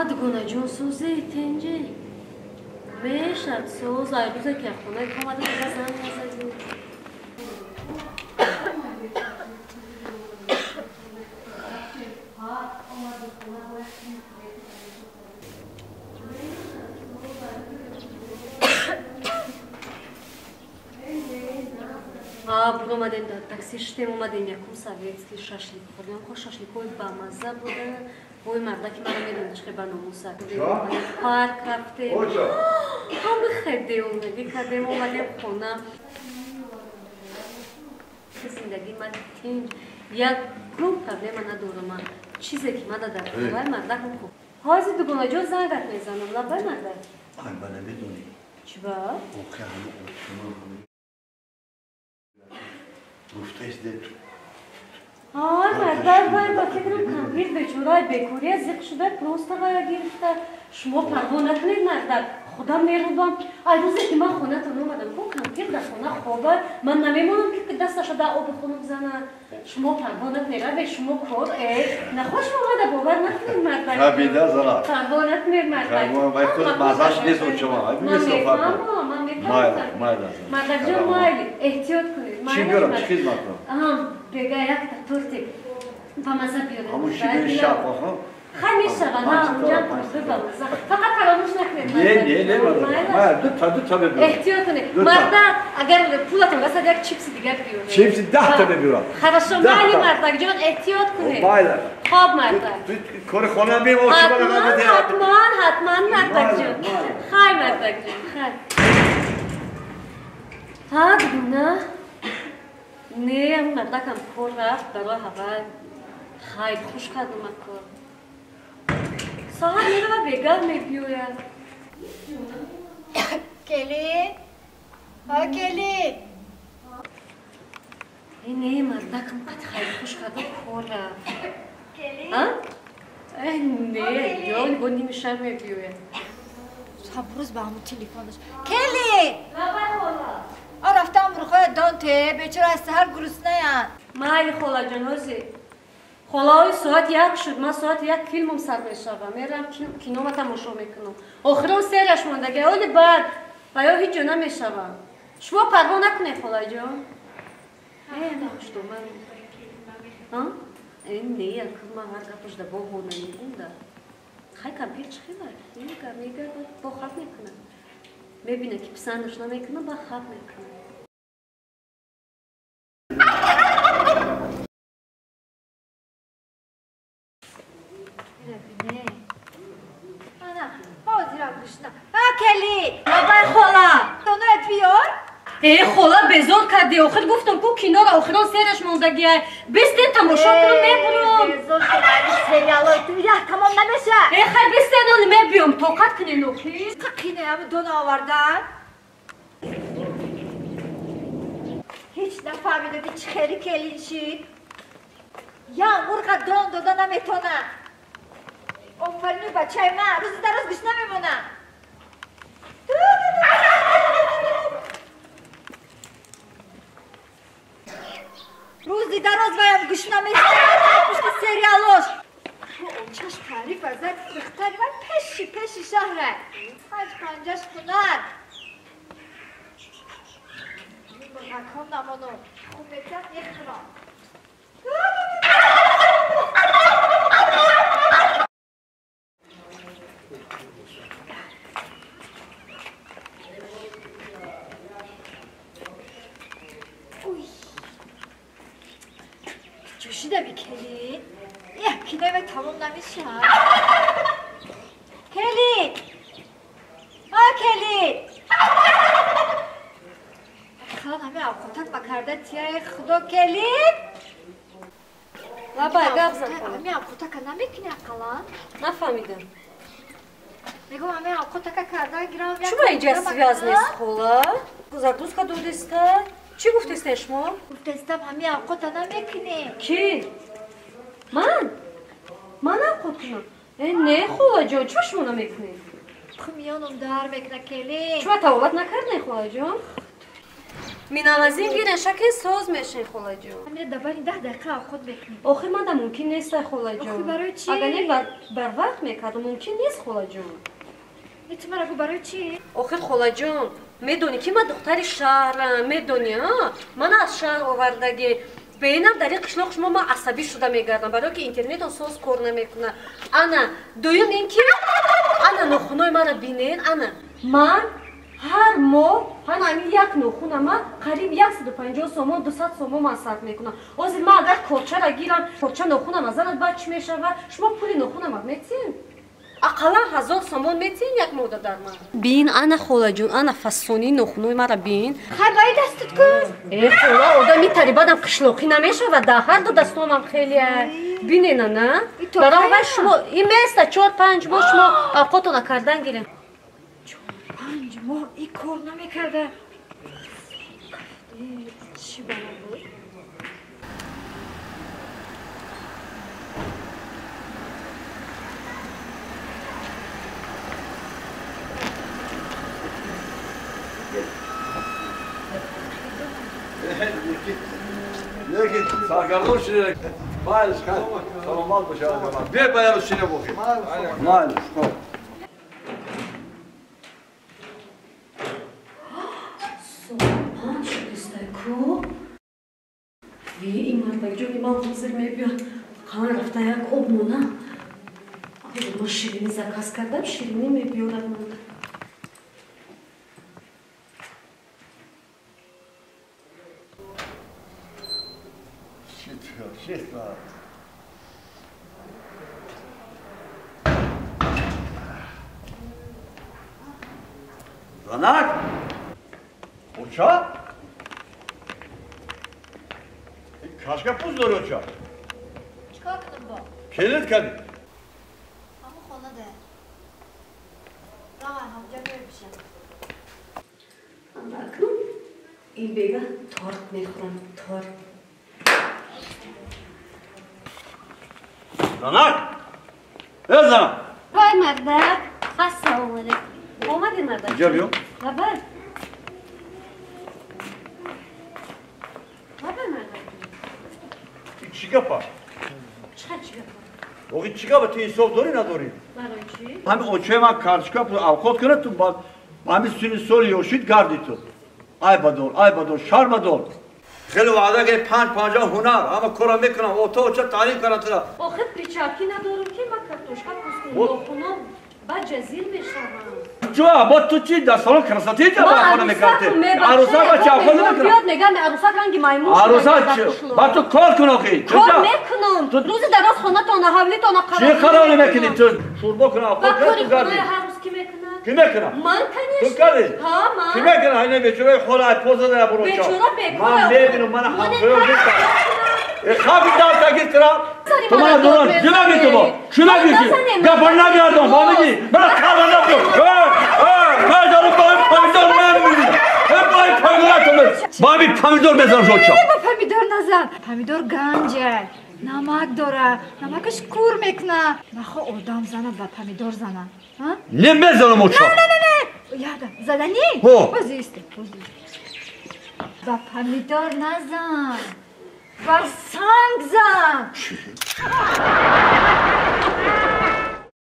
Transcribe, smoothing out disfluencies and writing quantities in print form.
Дугонаҷон, сӯзе тенҷе мешад соз. Ай рӯзе ки хонаи ту омада, дига занг назадӣ. Буромадем, дар такси шудем, омадем якум советский шашлик хӯрдем. Хо шашликҳои бамазза буда. Ой, мардаки мара медониш, хе ба номуса. Парк рафтем. Ҳама хе девонагӣ кардем, омадем хона. Зиндагии ман тинҷ, ягон проблема надорам ман. Чизе ки мада дар вай мардак хуб. Ҳозир, дугонаҷон, зангат мезанам. Лабай, мардак. Ай, ба намедонӣ. Чӣ ба? Охи ҳама отшума гуфтаист дед. Ай, мардак, вай ба фикрам кампир бечораи бекория зиқ шуда, просто вая гирифта. Шумо парво накунед, мардак. Худам мерубам. Ай рӯзе ки ман хонатон омадам, ку кампир дар хона хоба. Ман намемонам ки дасташа дар оби хунук занад. Шумо парво накунед, раве шумо кор, нахош омада, бовар накунед, мардак. Хабида зала. Парво накунед, мардак. Вай худ мазаш нест очама. Вай мефаҳмам. Ман мефаҳмам. Майла. Мардакҷон, майли, эҳтиёт кунед. Чӣ биёрам, чӣ хизмат кунам? Бега якта торти ба маза биёред. Ҳамун шибери шаб, аҳа. Хай мешавад, на унҷа торти ба маза. Фақат фаромӯш накунед. Не, не, не, мардак. Ду та мебиёрам. Эҳтиёт кунед. Мардак, агар пулатон расад, як чипси дигар биёред. Чипси 10 та мебиёрам. Хорошо, майли, мардакҷон, эҳтиёт кунед. Майла. Хоб, мардак. Кори хона мем. Ҳатман, ҳатман, ҳатман, мардакҷон. Хай, мардакҷон, хай. Ҳа, дугона? Не, мардакам кор рафт, барои ҳавай. Хайр, хуш кардам кор. Саҳар мерава, бегар мебиёяд. Келин? Ҳа, келин? Не, мардакам қад хайр хуш кардам, кор рафт. Келин? Не, ҷон, бо ними шаб мебиёяд. Рӯз ба ҳамун телефонаш. Келин! Лабай, хола. А рафтам рухоя дон те, бечора аз саҳар гуруснаям. Майли, холаҷон, ҳозир. Холаои, соат 1 шуд, ман соати 1 филмам сар мешавам. Мерам кинома тамошо мекунам. Охирон серияш мондаги, оли баъд ва ё ҳеҷ ҷо намешавам. Шумо парво накунед, холаҷон. Хушдоман. Не, ман ҳар гапаш да бо ҳона мегум да. Хай, кампир чӣ хела? Мега, мега, бо хаб мекунад. Мебина ки писандаш намекунад, ба хаб мекунад. Ана, ҳозирам гушна. А, келин! Лабай, хола. Донаят биёр? Э, хола, безор кардӣ. Охир гуфтам ку киноро охирон серияш мондагиай. Бистен тамошо кунам, мебурам. Безор шудаи сериалои ту як тамом намеша. Э, хай, бистен, оли мебиём. Тоқат кунен охир. Қине ҳами дона овардан. Ҳеҷ нафаҳмидам чӣ хели келин шид. Як мурға дон дода наметона. Офарини бачаи ман, рӯзи дароз гушна мемонам. Рӯзи дароз ваям гушна мешавад пушти сериалош. Чаш таъриф азад духтари ман пеши пеши шаҳра. Панҷ панҷаш ҳунар. Мурғакҳо намону хуб метиҳад, мехӯрам. Ҷӯшидаби, келин? Як кинои тамом намешавад. Келин! А, келин! Ақаллан ҳамин авқотак макарда тияи худо, келин! Лабай, гап зан, хола. Ҳамин авқотака намекунӣ ақаллан? Нафаҳмидам. Мегӯм, ҳамин авқотака карда гирам. Чума инҷа связь нест, хола? Загрузка додеста? Чӣ гуфтесте шумо? Гуфтестам, ҳамин авқота намекунӣ. Кӣ? Ман? Ман авқот кунам? Э, не, холаҷон, чӣ шумо намекунед? Миёнам дар мекуна, келин. Чума таволат накардем, холаҷон? Минавазин гирен шаки соз мешин холаҷон. Ҳамира дар байни 10 дақиқа авқот мекунем. Охир ман да мумкин нест холаҷон. Охир барои чӣ? Агар не барвақт мекардам, мумкин нест холаҷон. Не ту мара гӯ барои чӣ? Охир холаҷон, медонӣ ки ман духтари шаҳрам, медонӣ, ман аз шаҳр овардагӣ. Беинам дар ин қишлоқ шумо ман асабӣ шуда мегардам, барое ки интернетон соз кор намекунад. Ана, дуюм ин ки ана нохунои мара бинен, ана ман ҳар моҳ ҳана ҳамин як нохуна ман қариб 150 сомон, 200 сомон ман сарф мекунам. Ҳозир ман агар корчара гирам, корча нохунам аз занад баъд чӣ мешавад? Шумо пули нохунамат метиҳед? Ақаллан 1000 сомон метиҳед як моҳда дар ман. Бин, ана холаҷон, ана фасонии нохунои мара бин. Хай баи дастат кун. Э хола, одам итари баъдам қишлоқӣ намешавад, дар ҳар ду дастонам хеле. Бинен ана. Барои вай шумо ин места 4-5 моҳ шумо авқотона кардан гирем. 5 моҳ и кор намекарда. Чӣ бало буд? Лекин саргардон шуде. Майлиш, саломат бош. Биё баяру шине бохи. Майлиш, хоб. Солпан шудистай ку? Ви ин мардакҷони ман ҳозир мебиёд. Қалан рафта як об мона. Ман ширинӣ заказ кардам, ширинӣ мебиёрад ман. Занак? Оча? Кашка пуз дори оча? Чикор кунам бо? Келит кади? Ҳамун хона да. Раван ҳамҷа мебишам. Акнун ин бега торт мехӯрам, торт. Занак! Э занак! Вай мардак, ассалому алайкум. Омадӣ мардак? Инҷа биё. Хабар? Хабар мардак? Чӣ гапа? Чӣ чӣ гапа? Оғи чӣ гапа? Ту инсоф дорӣ надорӣ? Барои чӣ? Ҳамин очаи ман картошка авқот кунад, ту ба ҳамин сини соли ёшид гарди ту. Ай бадор, ай бадор, шарма дор. Хеле ваъда гирифт 5-50 ҳунар, ҳама корро мекунам, ото оча таъриф кардам тура. Охир причапкӣ надорам ки ман картошка пӯст кунам, нохуно баъд ҷазир мешавам. Чӯ, бо ту чӣ дар салон красота ҷа ба хона мекардӣ? Арӯсак ба чӣ авқот намекунам? Биёд мегам арӯсак ранги маймун шуда. Арӯсак чӣ? Ба ту кор кун охи. Кор мекунам. Рӯзи дароз хонатона, ҳавлитона қарор. Чӣ қарор мекунӣ ту? Шӯрбо кун, авқот кун, ту гарди. Ҳар рӯз кӣ мекунад? Кӣ мекунад? Ман конечно. Ту кардӣ? Ҳа, ман. Кӣ мекунад? Ҳайна бечораи хола ай поза дара буроча. Бечора бекор. Ман мебинам, ман ҳамсоя мекунам. Хаби дар тагир тира. Ту мана дурон, ҷина биту бо. Чуна бити. Гапар нагардон, фаҳмидӣ? Мана кала набиё. Пайдору бай помидор намебинӣ. Бай помидор ту. Баби помидор мезанам шоча. Ба помидор назан. Помидор ганҷа. Намак дора. Намакаш кур мекуна. Нахо одам зана ба помидор зана. Не мезанам оча. Не, не, не. Яда, заданӣ? Позисте, позисте. Ба помидор назан. Ба санг зан.